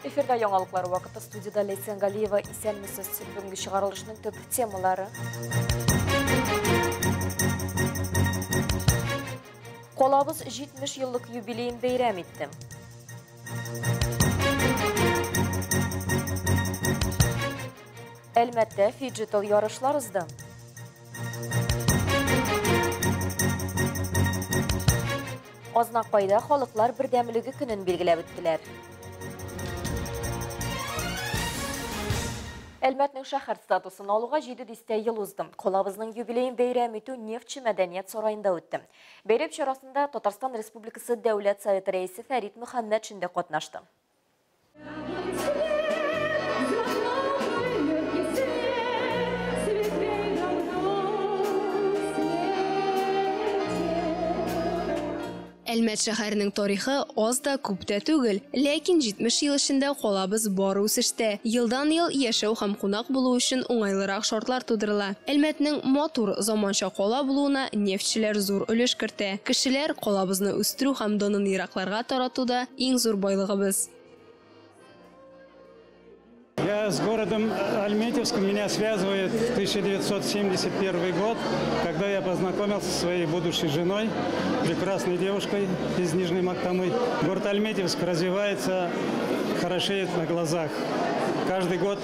Эфирда яңалыклар вакыты, студияда Ләйсән Галиева. Исәнмесез. Бүгенге чыгарылышның төп темалары. Калабыз 70 еллык юбилеен бәйрәм итте. Әлмәттә фиджитал ярышлар узды. Азнакайда халыклар бердәмлеге көнен билгеләп үттеләр. Әлмәтнең шәһәр статусын алуга 7 дистә ел узды. Калабызның юбилеен бәйрәм итү Нефтче мәдәният сараенда үтте. Бәйрәм чарасында Татарстан Республикасы Дәүләт Советы рәисе Фәрит Мөхәммәтшин дә катнашты. Әлмәт шәһәренең тарихы аз да, күп тә түгел. Ләкин 70 ел эчендә калабыз бары үсештә. Елдан-ел яшәү һәм кунак булу өчен уңайлырак шартлар тудырыла. Әлмәтнең матур, заманча кала булуына нефтьчеләр зур өлеш кертә. Кешеләр калабызны үстерү һәм данын еракларга таратуда иң зур байлыгыбыз. Я с городом Альметьевском, меня связывает 1971 год, когда я познакомился со своей будущей женой, прекрасной девушкой из Нижней Мактамы. Город Альметьевск развивается, хорошеет на глазах. Каждый год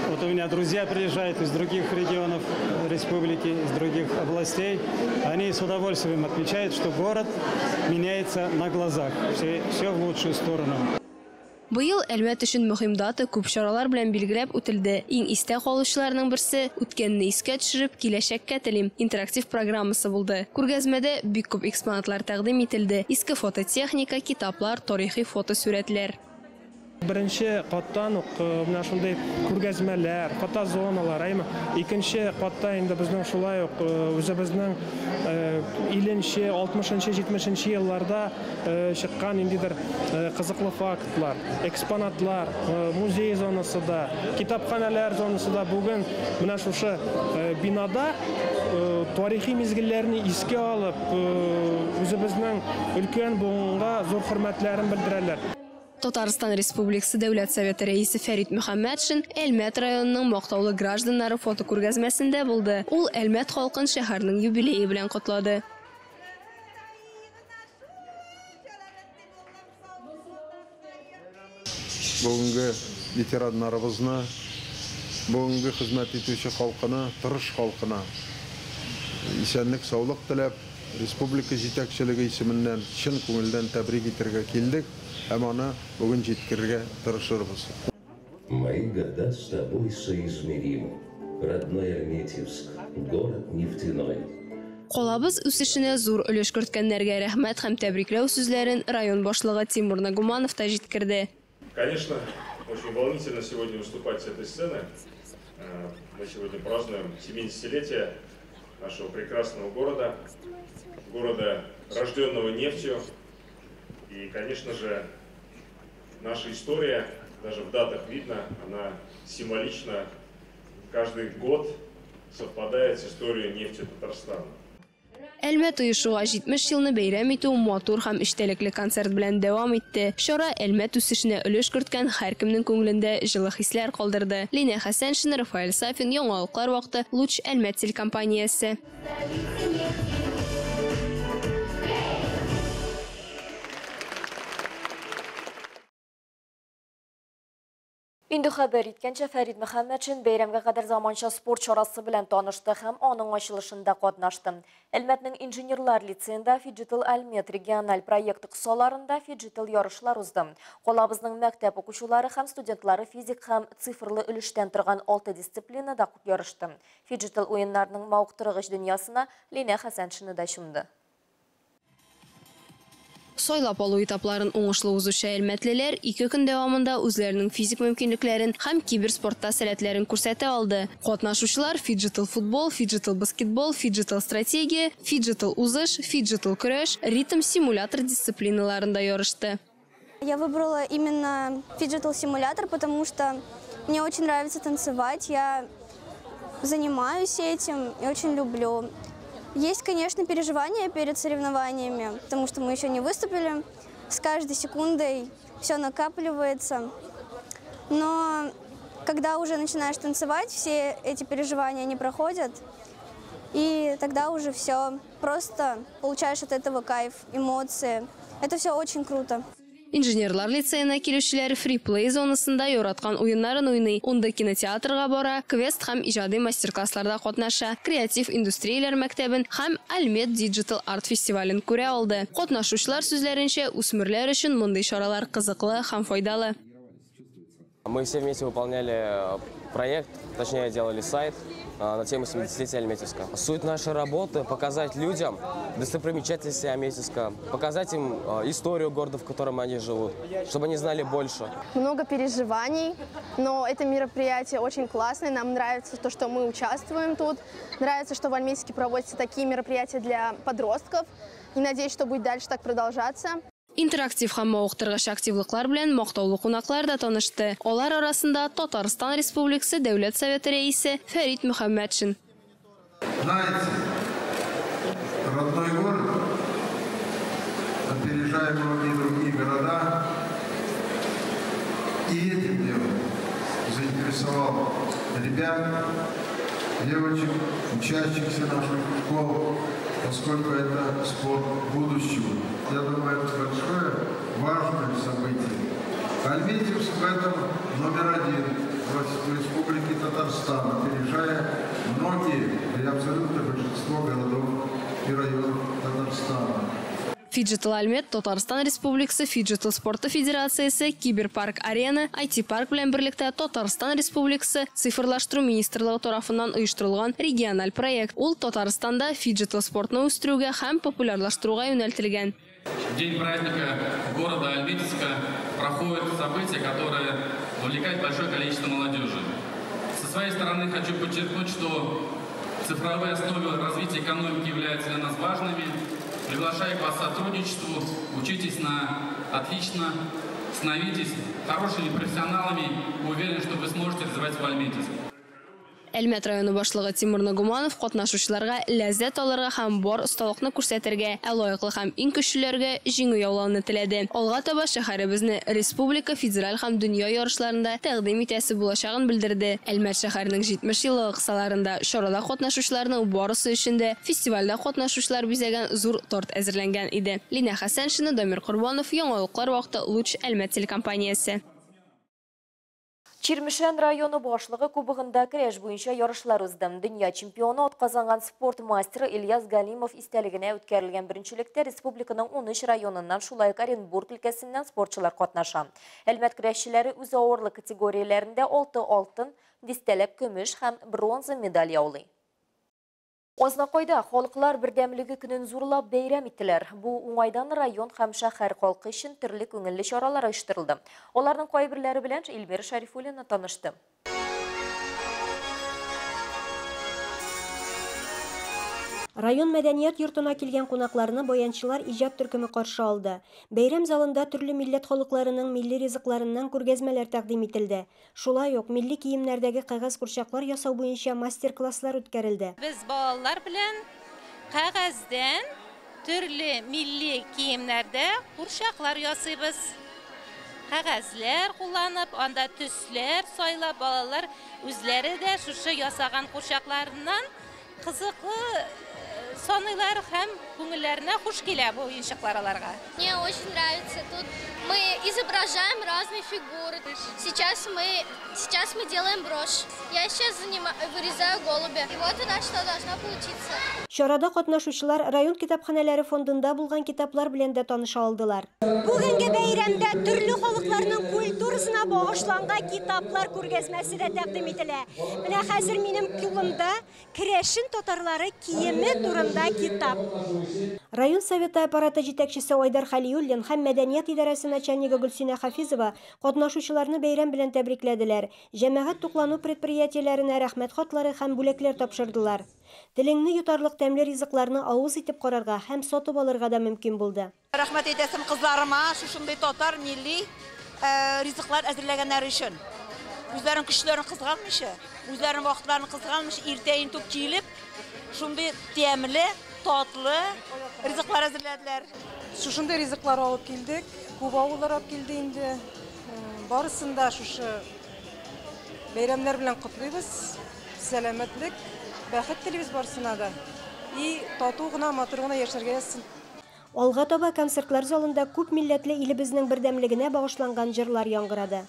вот у меня друзья приезжают из других регионов республики, из других областей. Они с удовольствием отмечают, что город меняется на глазах, все в лучшую сторону. Быел Әлмәт өчен мөһим дата күп чаралар белән билгеләп үтелде. Иң истә калучыларның берсе үткәнне искә төшереп, киләчәккә телим интерактив программасы булды. Күргәзмәдә бик күп экспонатлар тәкъдим ителде. Иске фототехника, китаплар, тарихи фотосурәтләр. Беренче каттан ук менә шундый күргәзмәләр, фотозоналар, әйме. Икенче катта инде безнең шулай ук үзебезнең 50-нче, 60-нчы, 70-нче елларда чыккан ниндидер кызыклы фактлар, экспонатлар, музей зонасы да, китапханәләр зонасы да бүген менә шушы бинада тарихи мизгелләрне искә алып, үзебезнең өлкән буынга зур хөрмәтләрен белдерәләр. Татарстан Республикасы Дәүләт Советы рәисе Фәрит Мөхәммәтшин Әлмәт районының мактаулы гражданнары фотокүргәзмәсендә булды. Ул Әлмәт халкын шәһәрнең юбилее белән котлады. Бүгенге ветераннарыбызны, бүгенге хезмәт итүче халкына, тырыш халкына исәнлек, саулык теләп, республика җитәкчелеге исеменнән чын күңелдән тәбрик итәргә килдек. Һәм аны бүген җиткерергә тырышырбыз. Мои года с тобой соизмеримы. Родной Альметьевск, город нефтяной. Калабыз үсешенә зур өлеш керткәннәргә рәхмәт һәм тәбрикләү сүзләрен район башлыгы Тимур Нагуманов та җиткерде. Конечно, очень волнительно сегодня выступать с этой сцены. Мы сегодня празднуем 70-летие нашего прекрасного города, города, рожденного нефтью. И, конечно же, наша история, даже в датах видно, она символична. Каждый год совпадает с историей нефти Татарстана. Әлмәт оешуга 70 елны бәйрәм итү матур һәм эчтәлекле концерт белән дәвам итте. Чара Әлмәт үсешенә өлеш керткән һәркемнең күңелендә җылы хисләр калдырды. Лина Хәсәншина, Рафаэль Сафин, Яңалыклар вакыты, Луч Әлмәт телекомпаниясе. Инде хәбәр иткәнчә, Фәрит Мөхәммәтшин бәйрәмгә кадәр заманча спорт чарасы белән танышты һәм аның ачылышында катнашты. Әлмәтнең инженерлар лицеенда Фиджитал Әлмәт региональ проекты кысаларында фиджитал ярышлар узды. Калабызның мәктәп укучылары һәм студентлары физик һәм цифрлы өлештән торган 6 дисциплинада ярышты. Фиджитал уеннарының мавыктыргыч дөньясына Лина Хәсәншина да чумды. Сайлап алу этапларын уңышлы узучы әлмәтлеләр 2 көн дәвамында үзләренең физик мөмкинлекләрен һәм киберспортта сәләтләрен күрсәтә алды. Катнашучылар фиджитал футбол, фиджитал баскетбол, фиджитал стратегия, фиджитал узыш, фиджитал көрәш, ритм симулятор дисциплиналарында ярышты. Я выбрала именно фиджитал симулятор, потому что мне очень нравится танцевать, я занимаюсь этим и очень люблю. Есть, конечно, переживания перед соревнованиями, потому что мы еще не выступили. С каждой секундой все накапливается. Но когда уже начинаешь танцевать, все эти переживания не проходят. И тогда уже все, просто получаешь от этого кайф, эмоции. Это все очень круто. Инженерлар лицеена килүчеләр фри-плей зонасында яраткан уеннарын уйный, унда кинотеатрга бара, квест һәм иҗади мастер-классларда катнаша, креатив индустрияләр мәктәбен һәм Альмет Digital Art фестивален күрә алды. Катнашучылар сүзләренчә, үсмерләр өчен мондый чаралар кызыклы һәм файдалы. Мы все вместе выполняли проект, точнее делали сайт на тему 70-летия Альметьевска. Суть нашей работы – показать людям достопримечательности Альметьевска, показать им историю города, в котором они живут, чтобы они знали больше. Много переживаний, но это мероприятие очень классное. Нам нравится то, что мы участвуем тут. Нравится, что в Альметьевске проводятся такие мероприятия для подростков. И надеюсь, что будет дальше так продолжаться. Интерактив һәм мавыктыргыч активлыклар белән мактаулы кунаклар да танышты. Алар арасында Татарстан Республикасы Дәүләт Советы рәисе Фәрит Мөхәммәтшин. Знаете, родной город, опережая многие другие города, и этим делом заинтересовал ребят, девочек, учащихся наших школ, поскольку это спорт будущего. Я думаю, это большое, важное событие. Альметьевск в этом номер один в Республике Татарстан, опережая многие или абсолютно большинство городов и районов Татарстана. Фиджитал Альмет, Татарстан Республикасы Фиджитал спорты федерациясе, Киберпарк Арена, IT-парк белән берлектә Татарстан Республикасы цифрлаштыру министрлыгы тарафыннан оештырылган региональ проект. Ул Татарстанда фиджитал спортны үстерүгә һәм популярлаштыруга юнәлтелгән. В день праздника города Альметьевска проходит событие, которое вовлекает большое количество молодежи. Со своей стороны хочу подчеркнуть, что цифровые основы развития экономики являются для нас важными. Приглашаю вас к сотрудничеству, учитесь на отлично, становитесь хорошими профессионалами, уверен, что вы сможете развивать в Альметьевске. Әлмәт районы башлыгы Тимур Нагуманов катнашучыларга ләззәт алырга һәм бар осталыкны күрсәтергә, ә лаеклы һәм иң көчлеләргә җиңү яулауны теләде. Алга таба шәһәребезне республика, федераль һәм дөнья ярышларында тәкъдим итәсе булачагын белдерде. Әлмәт шәһәренең 70 еллыгы кысаларында чарада катнашучыларның барысы өчен дә фестивальдә катнашучылар бизәгән зур торт әзерләнгән иде. Лина Хәсәншина, Дамир Корбанов, Яңалыклар вакыты, Луч Әлмәт телекомпаниясе. Чирмешән районы башлыгы кубогында көрәш буенча ярышлар узды. Дөнья чемпионы атказанган спорт мастеры Ильяс Галимов истәлегенә үткәрелгән беренчелектә республиканың 13 районыннан, шулай ук Оренбург өлкәсеннән спортчылар катнаша. Әлмәт көрәшчеләре үз авырлык категорияләрендә 6 алтын, дистәләп көмеш һәм бронза медаль яулый. Азнакайда халыклар бердәмлеге көнен зурлап бәйрәм иттеләр. Бу уңайдан район һәм шәһәр халкы өчен төрле күңелле чаралар оештырылды. Аларның кайберләре белән Эльмира Шәрифуллина танышты. Район мәдәният йортына килгән кунакларны баянчылар иҗат төркеме каршы алды. Бәйрәм залында төрле милләт халыкларының милли ризыкларыннан күргәзмәләр тәкъдим ителде. Шулай ук милли киемнәрдәге кәгазь курчаклар ясау буенча мастер-класслар үткәрелде. Без балалар белән кәгазьдән төрле милли киемнәрдә курчаклар ясыйбыз. Кәгазьләр кулланып, анда төсләр сайлап, балалар үзләре дә шушы ясаган курчакларыннан кызыклы саныйлар һәм күңелләренә хуш килә бу уенчыклар аларга. Мне очень нравится. Тут мы изображаем разные фигуры. Сейчас мы делаем брошь. Я сейчас вырезаю голубя. И вот у нас что должно получиться. Чарада катнашучылар район китапханәләре фондында булган китаплар белән дә таныша алдылар. Бүгенге бәйрәмдә төрле халыкларның культурасына багышланган китаплар күргәзмәсе дә тәкъдим ителә. Менә хәзер минем кулымда керәшен татарлары киеме турында китап. Район советы аппараты җитәкчесе Айдар Халиуллин һәм мәдәният идарәсе начальнигы Гөлсинә Хафизова катнашучыларны бәйрәм белән тәбрикләделәр. Җәмәгать туклану предприятиеләренә рәхмәт хатлары һәм бүләкләр тапшырдылар. Телеңне йотарлык тәмле ризыкларны авыз итеп карарга һәм сатып алырга да мөмкин булды. Рәхмәт әйтәсем кызларыма, шушындый татар милли ризыклар әзерләгәннәре өчен. Үзләренең көчләрен кызганмыйча, үзләренең вакытларын кызганмыйча, иртән тук килеп, шундый тәмле, татлы ризыклар әзерләделәр. Шушындый ризыклар алып килдек, күп авыллар алып килде инде. Барысын да шушы бәйрәмнәр белән котлыйбыз. Сәламәтлек, бәхет телибез барысына да. И тату гына, матур гына яшәргә язсын. Алга таба концертлар залында күп милләтле илебезнең бердәмлегенә багышланган җырлар яңгырады.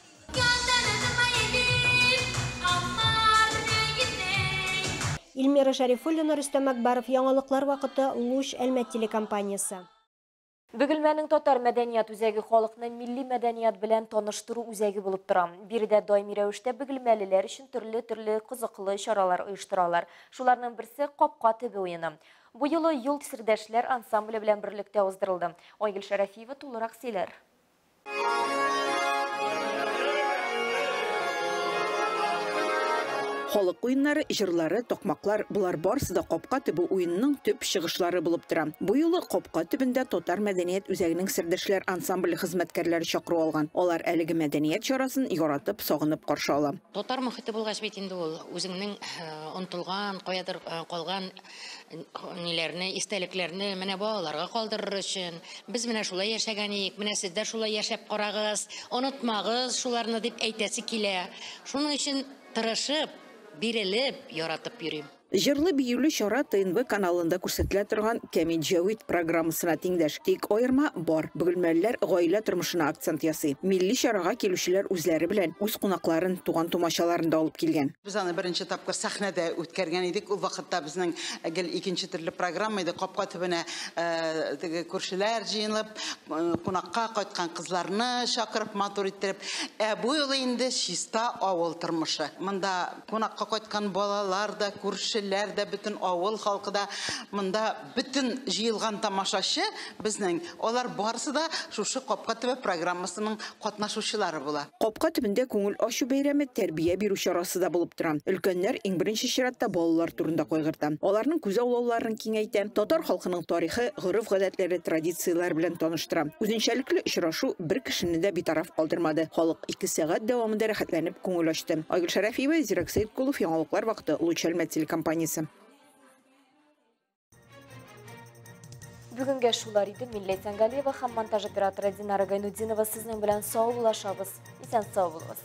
Эльмира Шәрифуллина, Рөстәм Акбаров, Яңалыклар вакыты, Луч, Әлмәт телекомпаниясе. Бөгелмәнең татар мәдәният үзәге халыкны милли мәдәният белән таныштыру үзәге булып тора. Биредә даими рәвештә бөгелмәлеләр өчен төрле-төрле кызыклы чаралар оештыралар. Шуларның берсе капка төбе уены. Бу юлы Юл сердәшләр ансамбле белән берлектә уздырылды. Айгөл Шәрәфиева тулырак сөйләр. Халык уеннары, җырлары, такмаклар болар барысы да капка төбе уенының төп чыгышлары булып тора. Бу юлы капка төбендә татар мәдәният үзәгенең сердәшләр ансамбле хезмәткәрләре чакыру алган. Алар әлеге мәдәният чарасын яратып, сагынып каршы ала. Татар мохите булгач бит инде ул үзеңнең онытылган, каядыр калган ниләрне, истәлекләрне менә балаларга калдырыр өчен без менә шулай яшәгән идек, менә сез дә шулай яшәп карагыз, онытмагыз шуларны дип әйтәсе килә. Шуның өчен тырышып, бирелеп, яратып йөрим. Җырлы биюле чара ТНВ каналында күрсәтелә торган Кәмит Җәвит программасына тиңдәш. Тик аерма бар. Бөгелмәлеләр гаилә тормышына акцент ясый. Милли чарага килүчеләр үзләре белән үз кунакларын, туган тумачаларын да алып килгән. Без аны беренче тапкыр сәхнәдә үткәргән идек. Ул вакытта безнең гел икенче төрле программа иде. Капка төбенә теге күршеләр җыелып, кунакка кайткан кызларны чакырып, матур иттереп. Ә бу юлы инде чиста авыл тормышы. Монда кунакка кайткан балалар да, күрше дә, бөтен авыл халкы да, монда бөтен җыелган тамашачы безнең, алар барысы да шушы капка төбе программасының катнашучылары була. Капка төбендә күңел ачу бәйрәме тәрбия бирү чарасы да булып тора. Өлкәннәр иң беренче чиратта балалар турында кайгырта. Аларның күз аллауларын киңәйтә, татар халкының тарихы, гореф-гадәтләре, традицияләре белән таныштыра. Үзенчәлекле очрашу бер кешене дә битараф калдырмады. Халык 2 сәгать дәвамында рәхәтләнеп күңел ачты. Айгөл Шәрәфиева, Зирәк Сәйткулов, Яңалыклар вакыты, Луч, Әлмәт телекомпаниясе. Бүгенгә шулар иде. Милләт Сәнгалиева һәм монтаж операторы Динара Гайнутдинова сезнең белән саубуллашабыз. Исән сау булыгыз.